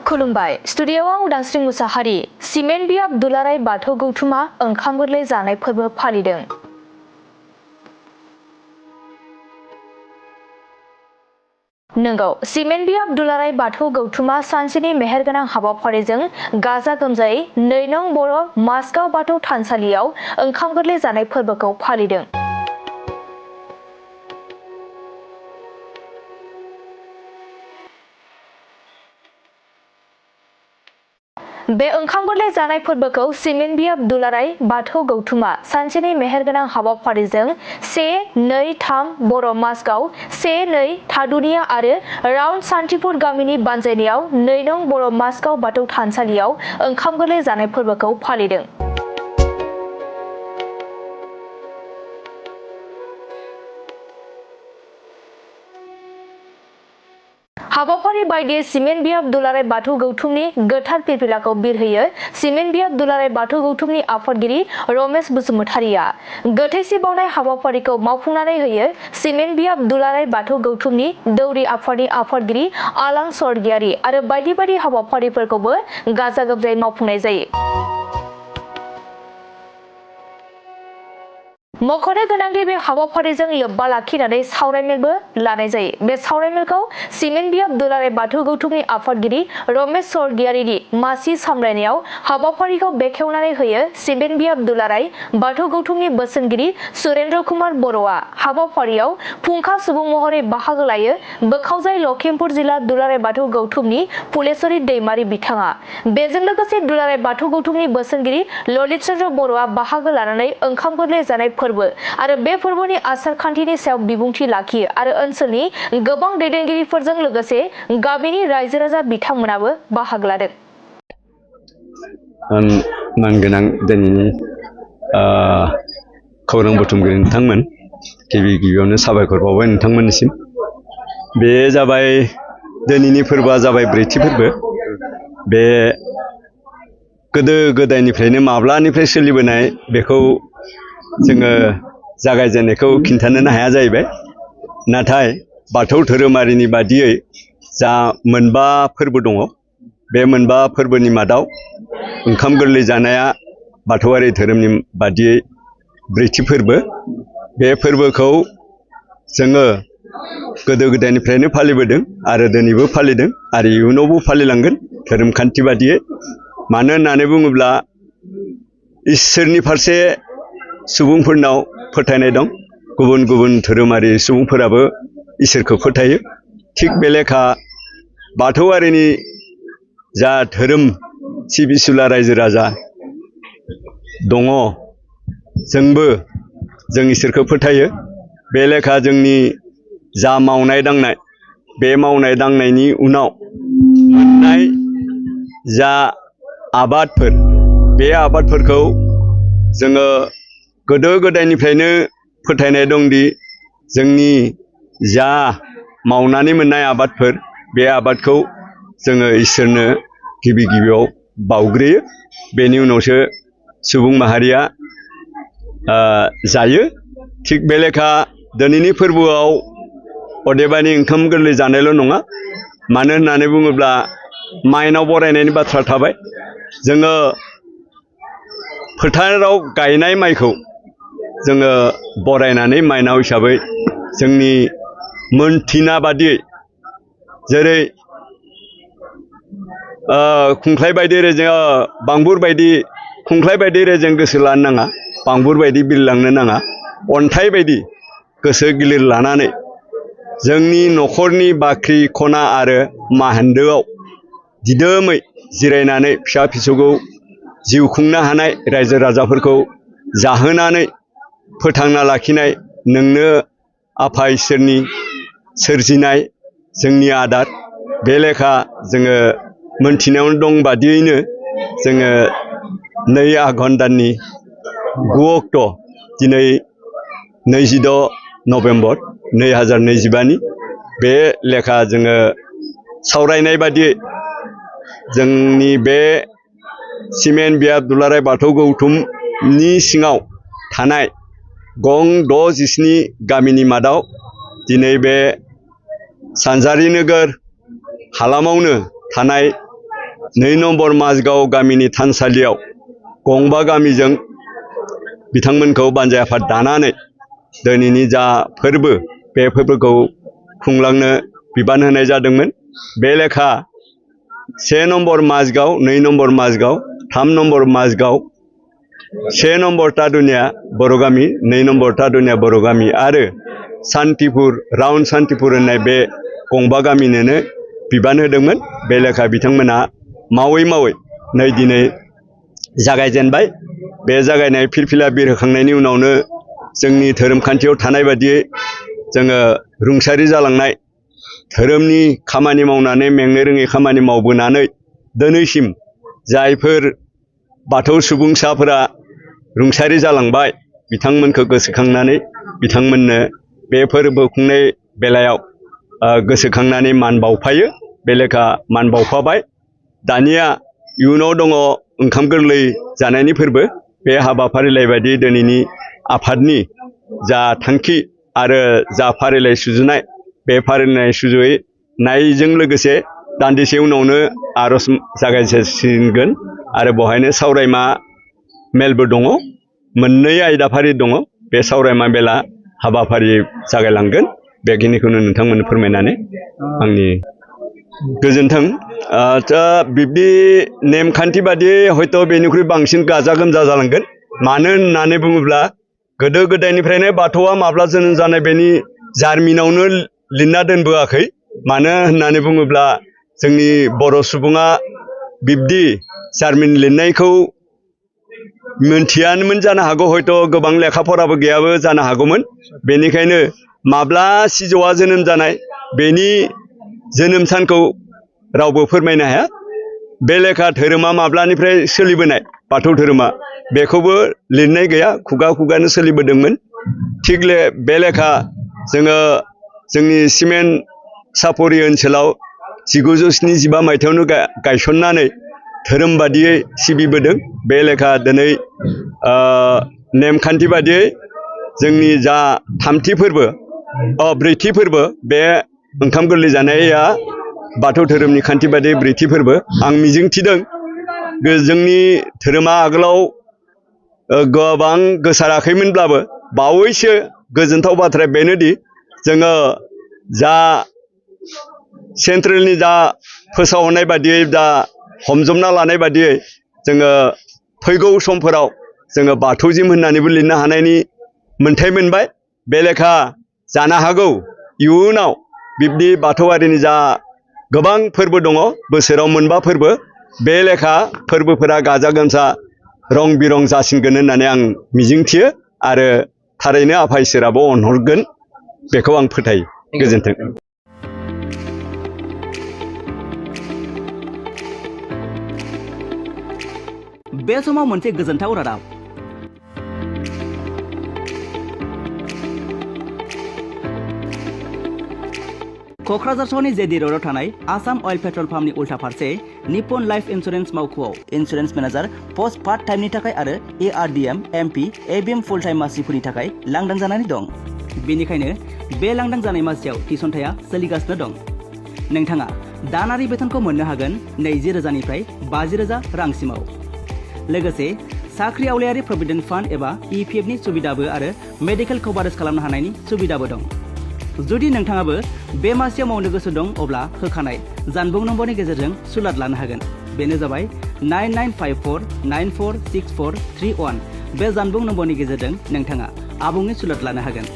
खुलुमबाय स्टुडियोआव उदांस्रि मुसाहारि सिमेन्ट बियाब दुलाराय बाथौ गौथुमा ओंखाम गोरलै जानाय फोरबो फालिदों। नंगौ सिमेन्ट बियाब दुलाराय बाथौ गौथुमा सानसेनि मेहेरगोनां हाबाफारिजों गाजा गोमजायै 2 नं बर' माजगाव बाथौ थानसालियाव ओंखाम गोरलै जानाय फोरबोखौ फालिदों। बे ओंखाम गोरलै जानाय फोरबोखौ सिमेन्ट बियाब दुलाराय बाथौ गौथुमा सानसेनि मेहेरगोनां हाबाफारिजों 1, 2, 3 बर' माजगाव 1, 2 थादुनिया आरो राउन्ड सान्थिपुर गामिनि बानजायनायाव 2 नं बर' माजगाव बाथौ थानसालियाव ओंखाम गोरलै जानाय फोरबोखौ फालिदों। हाबाफारि बायदियै सिमेन्ट बियाब दुलाराय बाथौ गौथुमनि गोथार फिरफिलाखौ बिरहोयो सिमेन्ट बियाब दुलाराय बाथौ गौथुमनि आफादगिरि रमेश बसुमतारिया। गोथैसि बावनाय हाबाफारिखौ मावफुंनानै होयो सिमेन्ट बियाब दुलाराय बाथौ गौथुमनि दौरि आफादनि आफादगिरि आलां स्वर्गियारि आरो बायदि बायदि हाबाफारिफोरखौबो गाजा गोमजायै मावफुंनाय जायो। मख'नो गोनांदि बे हाबाफारिजों लोब्बा लाखिनानै सावरायमेलबो लानाय जायो। बे सावरायमेलखौ सिमेन्ट बियाब दुलाराय बाथौ गौथुमनि आफादगिरि रमेश स्वर्गियारिनि मासि सामलायनायाव हाबाफारिखौ बेखेवनानै होयो सिमेन्ट बियाब दुलाराय बाथौ गौथुमनि बोसोनगिरि सुरेन्द्र कुमार बर'आ। हाबाफारियाव फुंखा सुबुं महरै बाहागो लायो बोखावजाय लखिमपुर जिल्ला दुलाराय बाथौ गौथुमनि फुलेश्वरी दैमारि बिथाङा। बेजों लोगोसे दुलाराय बाथौ गौथुमनि बोसोनगिरि ललित चन्द्र बर'आ बाहागो लानानै ओंखाम गोरलै जानाय फोरबो आरो बे फोरबोनि आसार खान्थिनि सायाव बिबुंथि लाखियो आरो ओनसोलनि गोबां दैदेनगिरिफोरजों लोगोसे गामिनि रायजो राजा बिथांमोनाबो बाहागो लादों। मानगोनां दिनैनि खौरां बुथुमगिरि नोंथांमोन गिबियावनो साबायखर बावबाय नोंथांमोननिसिम। बे जाबाय दिनैनि फोरबोआ जाबाय ब्रैथि फोरबो। बे गोदो गोदायनिफ्रायनो माब्लानिफ्राय सोलिबोनाय बेखौ जोङो जागायजेननायखौ खिन्थानोनो हाया जाहैबाय। नाथाय बाथौ धोरोमारिनि बादियै जा मोनबा फोरबो दङ बे मोनबा फोरबोनि मादाव ओंखाम गोरलै जानाया बाथौआरि धोरोमनि बादियै ब्रैथि फोरबो। बे फोरबोखौ जोङो गोदो गोदायनिफ्रायनो फालिबोदों आरो दिनैबो फालिदों आरो इयुनावबो फालिलांगोन धोरोम खान्थि बादियै। मानो होननानै बुङोब्ला इसोरनि फारसे सुबुंफोरनाव फोथायनाय दं। गुबुन गुबुन धोरोमारि सुबुंफोराबो इसोरखौ फोथायो। थिग बे लेखा बाथौआरिनि जा धोरोम सिबिसुला रायजो राजा दङ जों इसोरखौ फोथायो। बे लेखा जोंनि जा मावनाय दांनाय बे मावनाय दांनायनि उनाव मोननाय जा आबादफोर बे आबादफोरखौ जोङो गोदो गोदायनिफ्रायनो फोथायनाय दंदि जोंनि जा मावनानै मोननाय आबादफोर बे आबादखौ जोङो इसोरनो गिबियाव बावग्रोयो। बेनि उनावसो सुबुं माहारिया जायो। थिग बे लेखा दिनैनि फोरबोआव अदेबानि ओंखाम गोरलै जानायल' नङा। मानो होननानै बुङोब्ला माइनाव बरायनायनि बाथ्रा थाबाय। जोङो फोथाराव गायनाय माइखौ जोङो बरायनानै माइनाव हिसाबै जोंनि मोनथिना बादियै जेरै खुंख्लाय बायदि रेजें बांबुर बायदि खुंख्लाय बायदि रेजें गोसो लानो नाङा, बांबुर बायदि बिरलांनो नाङा, अन्थाइ बायदि गोसो गिलिर लानानै जोंनि न'खरनि बाख्रि खना आरो माहेन्दोआव दिदोमै जिरायनानै फिसा फिसौखौ जिउ खुंनो हानाय रायजो राजाफोरखौ जाहोनानै फोथांना लाखिनाय नोंनो आफा इसोरनि सोरजिनाय जोंनि आदार। बे लेखा जोङो मोनथिनायावनो दं बादियैनो जोङो 2 आघन दाननि 9 अक्ट' दिनै 26 नभेम्बर 2025नि बे लेखा जोङो सावरायनाय बादियै जोंनि बे सिमेन्ट बियाब दुलाराय बाथौ गौथुमनि सिङाव थानाय गं 6-7 गामिनि मादाव दिनै बे सानजारि नोगोर हालामावनो थानाय 2 नम्बर माजगाव गामिनि थानसालियाव गंबा गामिजों बिथांमोनखौ बानजाय आफाद दानानै दिनैनि जा फोरबो बे फोरबोखौ खुंलांनो बिबान होनाय जादोंमोन। बे लेखा 1 number Majgaon, 2 number Majgaon, 3 number Majgaon, 1 number तादुनिया बर' गामि, 2 नम्बर तादुनिया बर' गामि आरो सान्तिपुर राउन्ड सान्तिपुर होननाय बे गंबा गामिनोनो बिबान होदोंमोन। बे लेखा बिथांमोना मावै मावै नै दिनै जागायजेनबाय। बे जागायनाय फिरफिला बिरहोखांनायनि उनावनो जोंनि धोरोम खान्थियाव थानाय बादियै जोङो रुंसारि जालांनाय धोरोमनि खामानि मावनानै मेंनो रोङै खामानि मावबोनानै दिनैसिम जायफोर बाथौ सुबुंसाफोरा रुंसारि जालांबाय बिथांमोनखौ गोसोखांनानै बिथांमोननो बे फोरबो खुंनाय बेलायाव गोसोखांनानै मान बावफायो। बे लेखा मान बावफाबाय। दानिया इयुनाव दङ ओंखाम गोरलै जानायनि फोरबो। बे हाबाफारिलाइ बायदि दिनैनि आफादनि जा थांखि आरो जा फारिलाइ सुजुनाय बे फारिलाइ सुजुनायजों लोगोसे दान्दिसे उनावनो आर'ज जागायसिगोन आरो बेवहायनो सावरायमा मेलबो दङ। मोननै आयदाफारि दङ। बे सावरायमा मेला हाबाफारि जागायलांगोन। बेखिनिखौनो नोंथांमोननो फोरमायनानै आंनि गोजोन्थों। दा बिब्दि नेमखान्थि बादियै हयथ' बेनिख्रुइ बांसिन गाजा गोमजा जालांगोन। मानो होननानै बुङोब्ला गोदो गोदायनिफ्रायनो बाथौआ माब्ला जोनोम जानाय बेनि जारिमिनावनो लिरना दोनबोआखै। मानो होननानै बुङोब्ला जोंनि बर' सुबुङा बिब्दि जारिमिन लिरनायखौ मोनथियानोमोन जानो हागौ। हयथ' गोबां लेखा फराबो गैयाबो जानो हागौमोन। बेनिखायनो माब्ला सिजौआ जोनोम जानाय बेनि जोनोम सानखौ रावबो फोरमायनो हाया। बे लेखा धोरोमा माब्लानिफ्राय सोलिबोनाय बाथौ धोरोमा बेखौबो लिरनाय गैया। खुगा खुगानो सोलिबोदोंमोन। थिग बे लेखा जोङो जोंनि सिमेन्ट सापरि ओनसोलाव 1975 मायथाइयावनो गायसननानै धोरोम बादियै सिबिबोदों। बे लेखा दिनै नेमखान्थि बादियै जोंनि जा ब्रैथि फोरबो बे ओंखाम गोरलै जानाया बाथौ धोरोमनि खान्थि बादियै ब्रैथि फोरबो। आं मिजिंथिदों जोंनि धोरोमा आगोलाव गोबां गोसाराखैमोनब्लाबो बावैसो गोजोनथाव बाथ्राया बेनोदि जोङो जा सेन्ट्रेलनि जा फोसावनाय बादियै जा हमजोबना लानाय बादियै जोङो फैगौ समफोराव जोङो बाथौजिम होननानैबो लिरनो हानायनि मोन्थाय मोनबाय। बे लेखा जानो हागौ इयुनाव बिब्दि बाथौआरिनि जा गोबां फोरबो दङ बोसोराव मोनबा फोरबो। बे लेखा फोरबोफोरा गाजा गोमजा रं बिरं जासिनगोन होननानै आं मिजिंथियो आरो थारैनो आफा इसोराबो अनहरगोन बेखौ आं फोथायो। गोजोन्थों। बे समाव मोनसे गोजोनथाव रादाब। क'क्राझार सहरनि जेडि र'डआव थानाय आसाम अइल पेट्रल पाम्पनि उल्था फारसे निप्पन लाइफ इन्सुरेन्स मावख'आव इन्सुरेन्स मेनेजार पस्ट पार्ट टाइमनि थाखाय आरो ARDM, MP, ABM फुल टाइम मासिफोरनि थाखाय लांदां जानानै दं। बेनिखायनो बे लांदां जानाय मासियाव थिसनथाया सोलिगासिनो दं। नोंथाङा दानारि बेथनखौ मोननो हागोन 20,000निफ्राय 50,000 रांसिमाव। लोगोसे साख्रि आवलायारि प्रभिडेन्ट फान्ड एबा EPFनि सुबिदाबो आरो मेडिकेल कभारेज खालामनो हानायनि सुबिदाबो दं। जुदि नोंथाङाबो बे मासियाव मावनो गोसो दं अब्ला होखानाय जानबुं नम्बरनि गेजेरजों सुलाद लानो हागोन। बेनो जाबाय 9954946431। बे जानबुं नम्बरनि गेजेरजों नोंथाङा आबुङै सुलाद लानो हागोन।